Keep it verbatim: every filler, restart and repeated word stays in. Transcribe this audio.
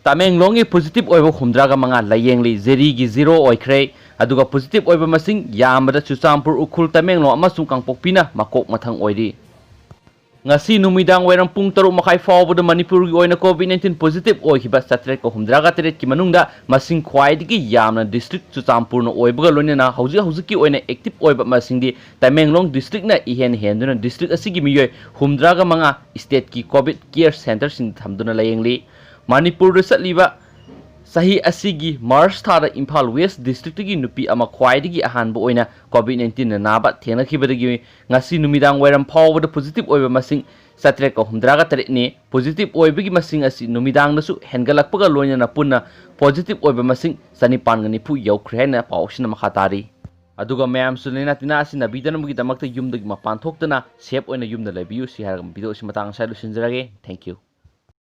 ꯇꯃꯦꯡꯂꯣꯡꯒꯤ ꯄꯣꯖꯤꯇꯤꯚ ꯑꯣꯏꯕ ꯍꯨꯝꯗ꯭ꯌꯥꯒ ꯃꯉꯥ ꯂꯥꯏꯌꯦꯡꯂꯤ꯫ ꯖꯤꯔꯤꯒꯤ ꯖꯤꯔꯣ ꯑꯣꯏꯈ꯭ꯔꯦ꯫ ꯑꯗꯨꯒ ꯄꯣꯖꯤꯇꯤꯚ ꯑꯣꯏꯕ ꯃꯁꯤꯡ ꯌꯥꯝꯕꯗ ꯆꯨꯔꯆꯥꯟꯄꯨꯔ, ꯎꯈ꯭ꯔꯨꯜ, ꯇꯃꯦꯡꯂꯣꯡ ꯑꯃꯁꯨꯡ ꯀꯥꯡꯄꯣꯛꯄꯤꯅ ꯃꯀꯣꯛ ꯃꯊꯪ ꯑꯣꯏꯔꯤ꯫ ꯉꯁꯤ ꯅꯨꯃꯤꯗꯥꯡ ꯋꯥꯏꯔꯝ ꯄꯨꯡ ꯇꯔꯨꯛ ꯃꯈꯥꯏ ꯐꯥꯎꯕꯗ ꯃꯅꯤꯄꯨꯔꯒꯤ ꯑꯣꯏꯅ ꯀꯣꯚꯤꯗ ꯅꯥꯏꯟꯇꯤꯟ ꯄꯣꯖꯤꯇꯤꯚ ꯑꯣꯏꯈꯤꯕ ꯆꯥꯇ꯭ꯔꯦꯠꯀ ꯍꯨꯝꯗ꯭ꯌꯥꯒ ꯇꯔꯦꯠꯀꯤ ꯃꯅꯨꯡꯗ ꯃꯁꯤꯡ ꯈ꯭ꯋꯥꯏꯗꯒꯤ ꯌꯥꯝꯅ ꯗꯤꯁꯇ꯭ꯔꯤꯛ ꯆꯨꯔꯆꯥꯟꯄꯨꯔꯅ ꯑꯣꯏꯕꯒ ꯂꯣꯏꯅꯅ ꯍꯧꯖꯤꯛ ꯍꯧꯖꯤꯛꯀꯤ ꯑꯣꯏꯅ ꯑꯦꯛꯇꯤꯚ ꯑꯣꯏꯕ ꯃꯁꯤꯡꯗꯤ ꯇꯃꯦꯡꯂꯣꯡ ꯗꯤꯁꯇ꯭ꯔꯤꯛꯅ ꯏꯍꯦꯟ ꯍꯦꯟꯗꯨꯅ ꯗꯤꯁꯇ꯭ꯔꯤꯛ ꯑꯁꯤꯒꯤ ꯃꯤꯑꯣꯏ ꯍꯨꯝꯗ꯭ꯌꯥꯒ ꯃꯉꯥ ꯁ꯭ꯇꯦꯠꯀꯤ ꯀꯣꯚꯤꯗ ꯀꯤꯌꯔ ꯁꯦꯟꯇꯔꯁꯤꯡꯗ ꯊꯝꯗꯨꯅ ꯂꯥꯌꯦꯡꯂꯤ꯫ ꯃꯅꯤꯄꯨꯔꯗ ꯆꯠꯂꯤꯕ ꯆꯍꯤ ꯑꯁꯤꯒꯤ ꯃꯥꯔꯆ ꯊꯥꯗ ꯏꯝꯐꯥꯜ ꯋꯦꯁ ꯗꯤꯁꯇ꯭ꯔꯤꯛꯇꯒꯤ ꯅꯨꯄꯤ ꯑꯃ ꯈ꯭ꯋꯥꯏꯗꯒꯤ ꯑꯍꯥꯟꯕ ꯑꯣꯏꯅ ꯀꯣꯚꯤꯗ ꯅꯥꯏꯟꯇꯤꯟꯅ ꯅꯥꯕ ꯊꯦꯡꯅꯈꯤꯕꯗꯒꯤ ꯉꯁꯤ ꯅꯨꯃꯤꯗꯥꯡ ꯋꯥꯏꯔꯝ ꯐꯥꯎꯕꯗ ꯄꯣꯖꯤꯇꯤꯚ ꯑꯣꯏꯕ ꯃꯁꯤꯡ ꯆꯥꯇ꯭ꯔꯦꯠꯀ ꯍꯨꯝꯗ꯭ꯌꯥꯒ ꯇꯔꯦꯠꯅꯤ꯫ ꯄꯣꯖꯤꯇꯤꯚ ꯑꯣꯏꯕꯒꯤ ꯃꯁꯤꯡ ꯑꯁꯤ ꯅꯨꯃꯤꯗꯥꯡꯗꯁꯨ ꯍꯦꯟꯒꯠꯂꯛꯄꯒ ꯂꯣꯏꯅꯅ ꯄꯨꯟꯅ ꯄꯣꯖꯤꯇꯤꯚ ꯑꯣꯏꯕ ꯃꯁꯤꯡ ꯆꯅꯤꯄꯥꯟꯒ ꯅꯤꯐꯨ ꯌꯧꯈ꯭ꯔꯦ ꯍꯥꯏꯅ ꯄꯥꯎ ꯑꯁꯤꯅ ꯃꯈꯥ ꯇꯥꯔꯤ꯫ ꯑꯗꯨꯒ ꯃꯌꯥꯝꯁꯨ ꯂꯥꯏꯅꯥ ꯇꯤꯟꯅꯥ ꯑꯁꯤ ꯅꯥꯕꯤꯗꯅꯕꯒꯤꯗꯃꯛꯇ ꯌꯨꯝꯗꯒꯤ ꯃꯄꯥꯟ ꯊꯣꯛꯇꯅ ꯁꯦꯐ ꯑꯣꯏꯅ ꯌꯨꯝꯗ ꯂꯩꯕꯤꯌꯨ꯫ ꯁꯤ ꯍꯥꯏꯔꯒ ꯚꯤꯗꯤꯑꯣ ꯑꯁꯤ ꯃꯇꯥꯡ ꯑꯁꯤꯗ ꯂꯣꯏꯁꯤꯟꯖꯔꯒꯦ꯫ Thank you꯫